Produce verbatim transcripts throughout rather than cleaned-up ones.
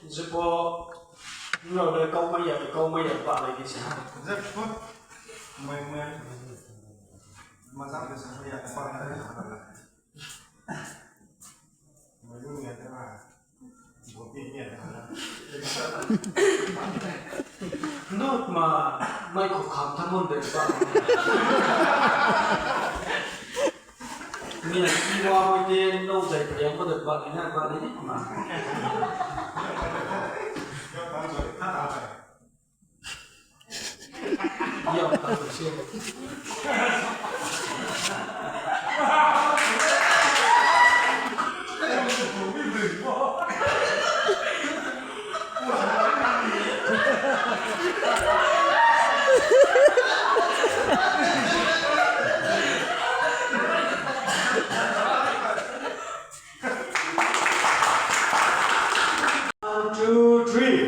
Jepho, nrao le kaumai ya, kaumai ya, ba lai di se ha. Jepho, mai mai. Majang de sa ya, ba lai. Mai mai ya, ba. Bo ti ya. No, ma, mai ko kham tha mon de ba. Ni a ki wa mo de no jai pa yang mo de ba ni na ba ni ma. Yang ta se. One, two, three.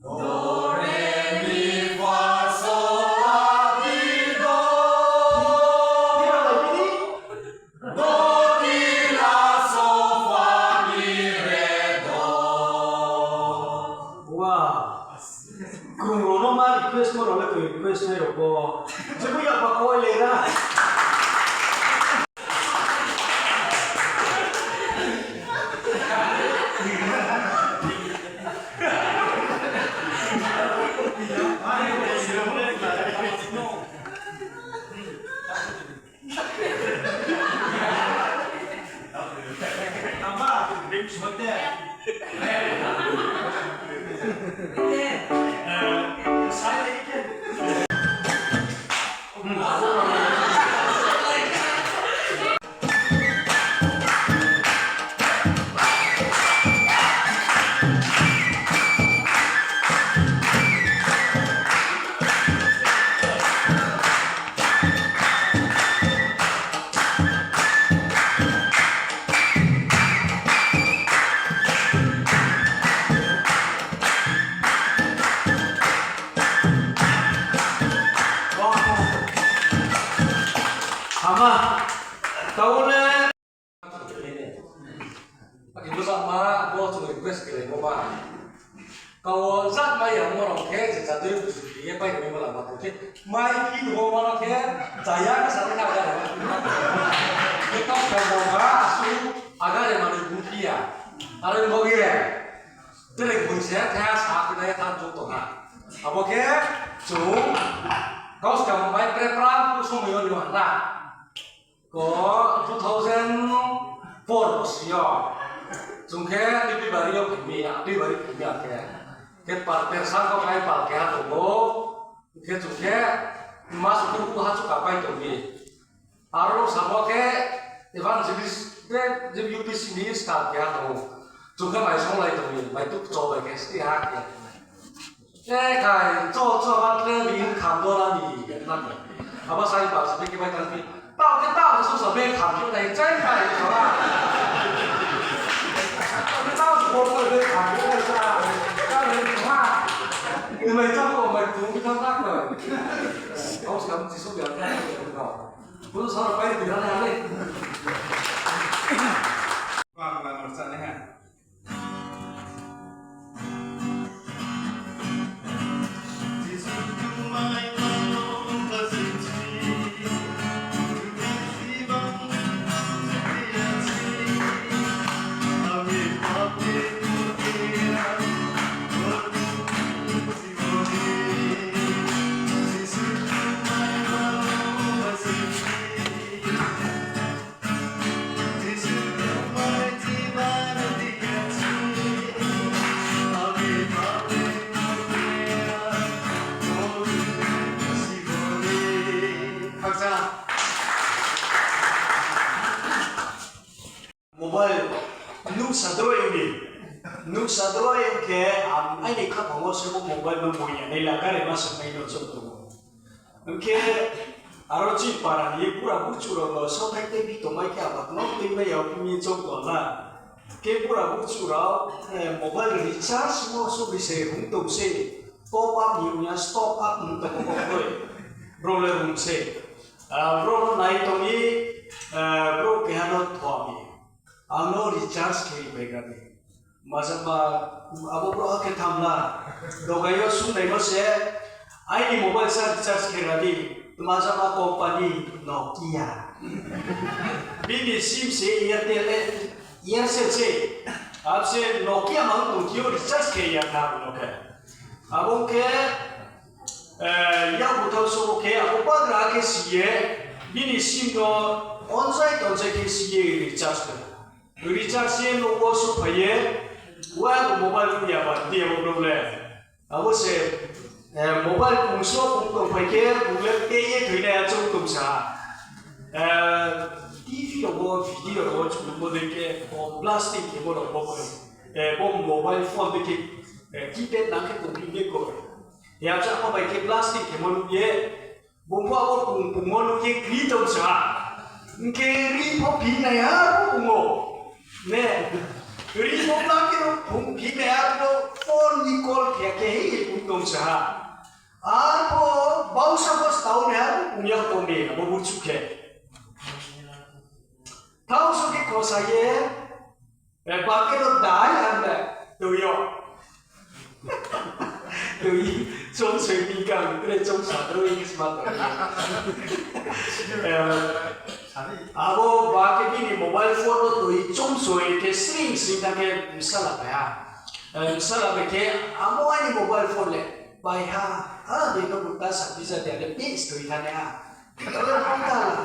Do, re, mi, fa, so, la, ti, do. Do, ti, la, so, fa, mi, re, do. Wow. Krung rao no ma request mo rao le koi request nai rao bo. Jepho ya ba koi le na. Ama, tau le. Aki bo sama, bo chung request khe mo ba. Kau jat mai ya mo rao khe, je jat dei busu khe ye pai rao ma lama tong khe. Mai ki bo ma rao khe, jaya ka sa kha ga. Kau ka bo ba, su, aga re ma ni bu ki ya. Are bo ye. Tere bung se tha sa khe nai tha jung tong ha. Abo khe chung kau skang mai pre pra ku somoi yo ni ha na. Ko two thousand four bosi yo. Chung khe Tuibari yo phai mi, Tuibari phai mi akhe. Khe par per sa ko phai par khe ha tong bo. Khe chung khe mas ku ha chu ka pai tong mi. Aro samo khe evangelist de, de U P C ni staff khe ha tong. Chung khe mai songlai tong mi, mai tuk cho bai khe sti ha khe. E kai, cho, cho, ma kle bi kham do la ni, na. Abo sai ba se ke bai tang bi. Tao ke tao su sa be kham ke nai chai kai so la. Tao ke tao su bo be kham ke nai sa. Ka le ma. Ni mai chang ko mai tung bi thang tak ko. Kau sa mi su ya ka ko. Bu sa pai bi na le. Ba ba no sa ne ha. Mobile, nuhsa dua yong ni. Nuhsa dua yong khe, ang aini khaphang wo se bo mobile no moi ya nai la, gari ma se mai no chong tong ou. Hing khe aro chini para ni bura buchu rao no sothai tei bi tongmai khe aba no tei mai ya mi chong tong na. Khe bura buchu rao, eh, mobile recharge mo so bi se hung tong se, top up ni ong ya, stop up hing tong bo kroi. Bro le hung se. Ah, bro no nai tong ni, ah, bro keha no thua mi. Ang no recharge khe bai gra di. Tma jama, abo brouh khe thamla. Dogai yo sungnaimo se, aini mobile sa recharge khe ra di. Tma jama company, Nokia. Bini sim se Airtel, eh, Aircel se. Abo se Nokia ma tong thing yo recharge khe ya tha no khe. Abo khe, eh, yak buthaoh so khe, abo bagra khe si ye, bini sim no onsai tonsai khe si ye recharge khe. Recharge ye nouh wo souhphai ye, wa bo mobile ya ba, di abo brouh le. Abo se, eh, mobile kung so kung tongphai khe, bung le te ye thoinai achouh tong sa ha. Eh, T V rao wo, video rao wo, chung bo dei khe, blasting khemo rao bo khe, eh, bo mobile phone dei khe, eh, keypad nang khe tongphi de koi. Ya cha kho bai khe blasting khemo nuh ye, Bung pho abo pung pungmo nuh ye kri tong sa ha. Hing khe ri pho phi nai ha pho pung ou. Ne, ri pho bla khe no pung phi nai ha pho phone ni call khe khe hing ye pung tong sa ha. Arpho bausa pho stao nai ha pho pung ya tong ni abo burchuh khe. Thaoh so khe khosa ye, eh, ba khe no dai ang le, tui yo. Tui, chomsoi ni kang, tre chomsa, tre English ma tong. Eh, abo ba khe bini mobile phone no tui chomsoi khe sring sring tha khe bsala bai ha. Eh, bsala bai khe, amo aini mobile phone le, bai ha, a, bini no bung ta sa pisa de, ale pis tui tha nai ha. Khe tole bung ta la,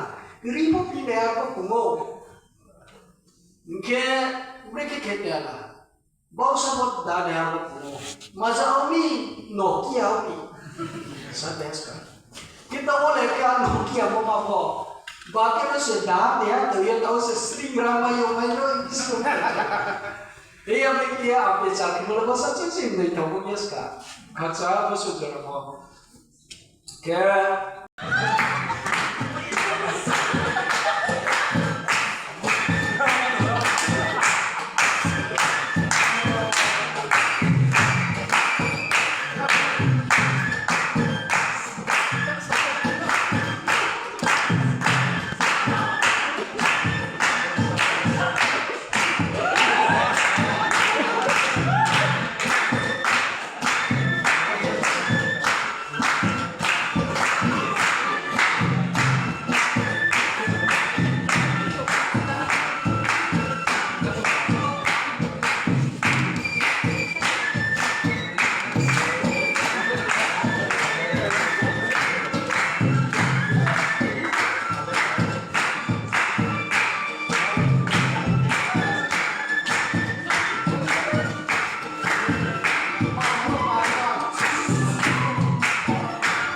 ri pho phi nai ha pho pung ou. Hing khe, bre khe khe tela. Bausa bo da de ha bo pung ou. Maza ong mi, Nokia ong mi. Sa de ska. Khe ta wo le khe a Nokia bo ma bo. Ba khe no se da de ha, tui yo tao se sring ra mai yo mai no, isu. E ya mai khe a pe cha ni bo le bo sa ching ching nai tao bo ya ska. Khacha bo so jora bo. Khe.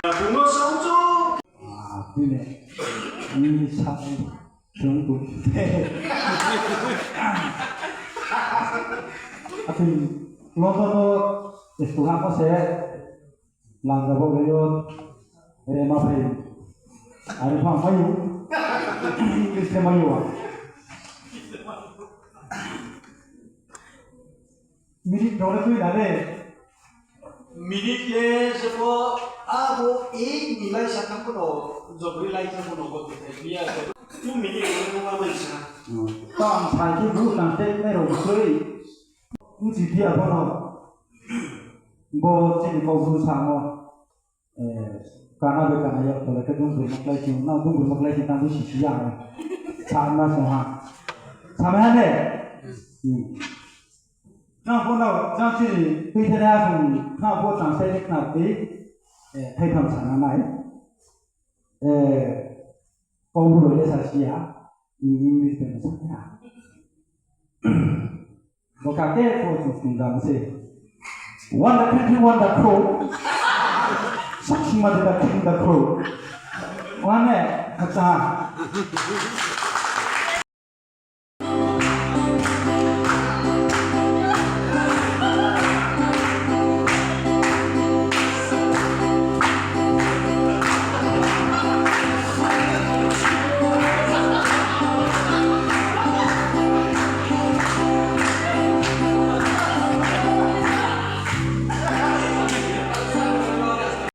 Bung no songchu. Ah, bini, bini sai. Chung tu. Api, London no, school ha mo se, langga bo gayo, rema phai. Are pha mayu, English le mayu a. Minute rao le tui na le. Minute le se pho abo ek ni lai sa tham pho no, jobri lai tham pho no, bo te biya, two minute le no ma bai sa. Hmm. Tang sai khe bu tang te nai rao tui. Bchi phi ya pho no. Bo chini kau bu sa mo. Eh, kana be kana ya, tole khe dungbroi maklai sing, na dungbroi maklai sing, tang bu sisi ya. Sa na song ha. Sa mai ha ne? Hmm. Khna pho no, jang chini tui thai na song, khna pho tang sai ni khna tui, eh, thai tham sa na nai. Eh, kau bu rao le sa si ya, English bai sa ya. Bo kha khe pho chung sung da mo se. Won the country, won the crow. Saksima de the king, the crow. Wane, khacha.